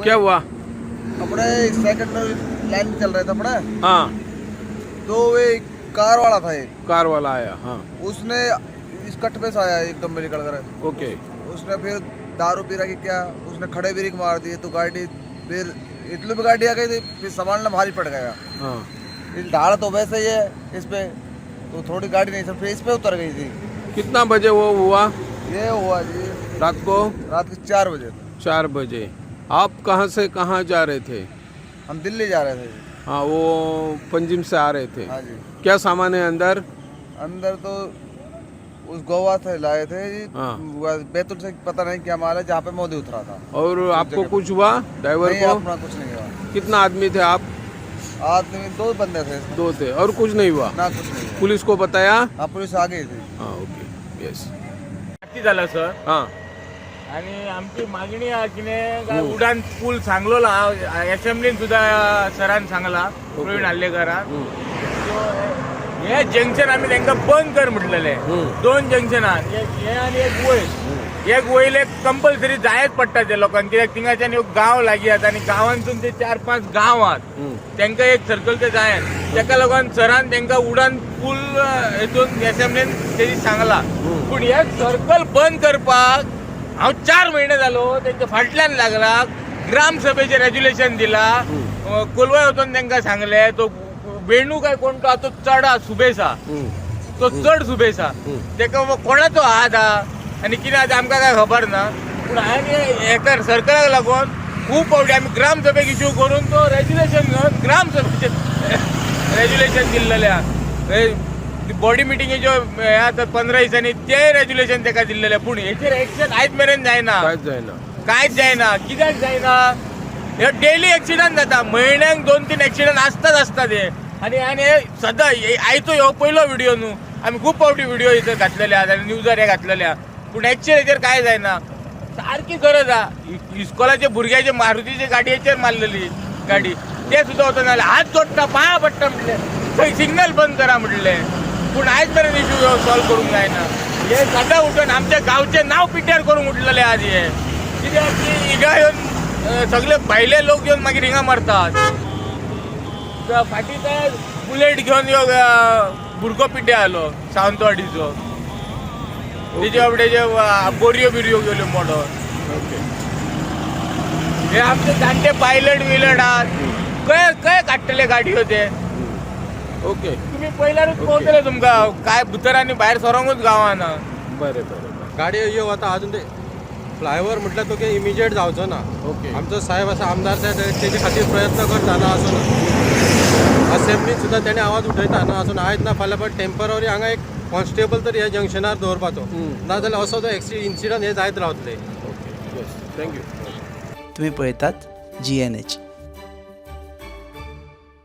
क्या हुआ? अपने सेकंड लाइन चल रहे थे अपने। तो वो एक कार वाला था एक। कार वाला आया, हाँ। उसने इस कट पे से आया एकदम में निकल कर। उसने फिर दारू पी रखी क्या, उसने खड़े ब्रेक मार दिए तो गाड़ी फिर इतनी भी गाड़ी आ गई थी, फिर संभालना भारी पड़ गया। इस ढाल तो वैसे ही है इस पे, तो थोड़ी गाड़ी नहीं सर, फिर इस पे उतर गई थी। कितना बजे वो हुआ? ये हुआ जी। रात को? रात के 4 बजे। 4 बजे। आप कहाँ से कहाँ जा रहे थे? हम दिल्ली जा रहे थे जी। हाँ, वो पंजिम से आ रहे थे? हाँ जी। क्या सामान है अंदर? अंदर तो उस गोवा से लाए थे जी। वो बैतूल से पता नहीं क्या माल है, जहाँ पे मोदी उतरा था। और आपको कुछ हुआ, ड्राइवर नहीं। को? अपना कुछ नहीं हुआ। कितना आदमी थे आप? आदमी दो बंदे थे इसमें। दो थे और कुछ नहीं हुआ? ना, कुछ नहीं हुआ। पुलिस को बताया? हाँ, पुलिस आ गई थी। हाँ, ओके, यस। राती झाला सर। आणि आमची मागणी आहे की नाही काय उडान पूल सांगलोला, असेंब्लीन सुद्धा सरान सांगला, प्रवीण आर्लेकरान. सो हे जंक्शन आमी तांकां बंद कर म्हटलेले. दोन जंक्शनां, हे आनी एक वयर. एक वयर एक कंपल्सरी जायच पडटा ते लोकांक, कित्याक थिंगाच्यान एक गांव लागीं आसा आनी गांवांतून ते चार पांच गांव आहात, तांकां एक सर्कल ते जायन. ताका लागून सरान तांकां उडान पूल हेतून असेंब्लीन तेजी सांगला. पूण हे सर्कल बंद करपाक हांव 4 म्हयने जालो तेंच्या फाटल्यान लागला. ग्रामसभेचें रेज्युलेशन दिला, कोलवाय वचून तांकां सांगलें. तो वेणू काय कोण तो आहा, तो चड आहा सुबेस आहा, तो चड सुबेस आहा. तेका कोणाचो हात आहा आनी कितें आहा तें आमकां काय खबर ना, पूण हांवें हेका सरकाराक लागून खूब फावटी आमी ग्रामसभेक इश्यू करून तो रेज्युलेशन घेवन ग्रामसभेचें रेज्युलेशन दिल्लेलें आहा. बॉडी मिटिंगेच्यो हे आतां 15 दिसांनी तेय रेज्युलेशन तेका दिल्लेलें, पूण हेचेर एक्शन आयज मेरेन जायना. कांयच जायना? कांयच जायना. कित्याक जायना? हे डेली एक्सिडंट जाता, म्हयन्याक दोन तीन एक्सिडंट आसताच आसता ते. आनी आनी हे सदां आयचो हो पयलो व्हिडिओ न्हू, आमी खूब फावटी व्हिडिओ इथं घातलेले आहात आनी न्यूजार हे घातलेले आहा, पूण एक्चुअल हेचेर कांय जायना. सारकी गरज आहा. इस्कॉलाच्या भुरग्याचे मारुतीच्या गाडयेचेर मारलेली गाडी, ते सुद्दां वचून जाल्यार हात जोडटा, पांया पडटा म्हटलें, थंय सिग्नल बंद करा म्हटलें, पूण आयज मेरेन इशू सॉल्व करूंक जायना. हे सदां उठून आमच्या गांवचें नांव पिड्ड्यार करूंक उठलेलें आज हे, कित्याक की हिंगा येवन सगळे भायले लोक येवन मागीर हिंगा मरतात. तर फाटीं ते बुलेट घेवन यो भुरगो पिड्ड्यार जालो सावंतवाडीचो, तेजे बाबडेचे बोरयो बिरयो गेल्यो मोडोन. हे आमचे जाणटे पायलट विलट आहात, खंय खंय काडटले गाडयो ते? तुमी पयल्यारूच कळटलें तुमकां, काय भितर आनी भायर सरोंकूच गावना. बरें बरें बरें. गाडयो यो वता. अजून ते फ्लायओवर म्हटल्यार तो काही इमिजिएट जावचो ना. आमचो साहेब आसा, आमदार साहेब, तेजे खातीर प्रयत्न करता, ना असो ना. असेंब्लीन सुद्दां तेणे आवाज उठयता, ना असो ना. आयज ना फाल्यां, बट टेम्पररी हांगा एक कॉन्स्टेबल तरी ह्या जंक्शनार दवरपाचो, नाजाल्यार असो जो इन्सिडंट हे जायत रावतले. Okay, yes, thank you. तुम्ही पळयतात जीएनएच.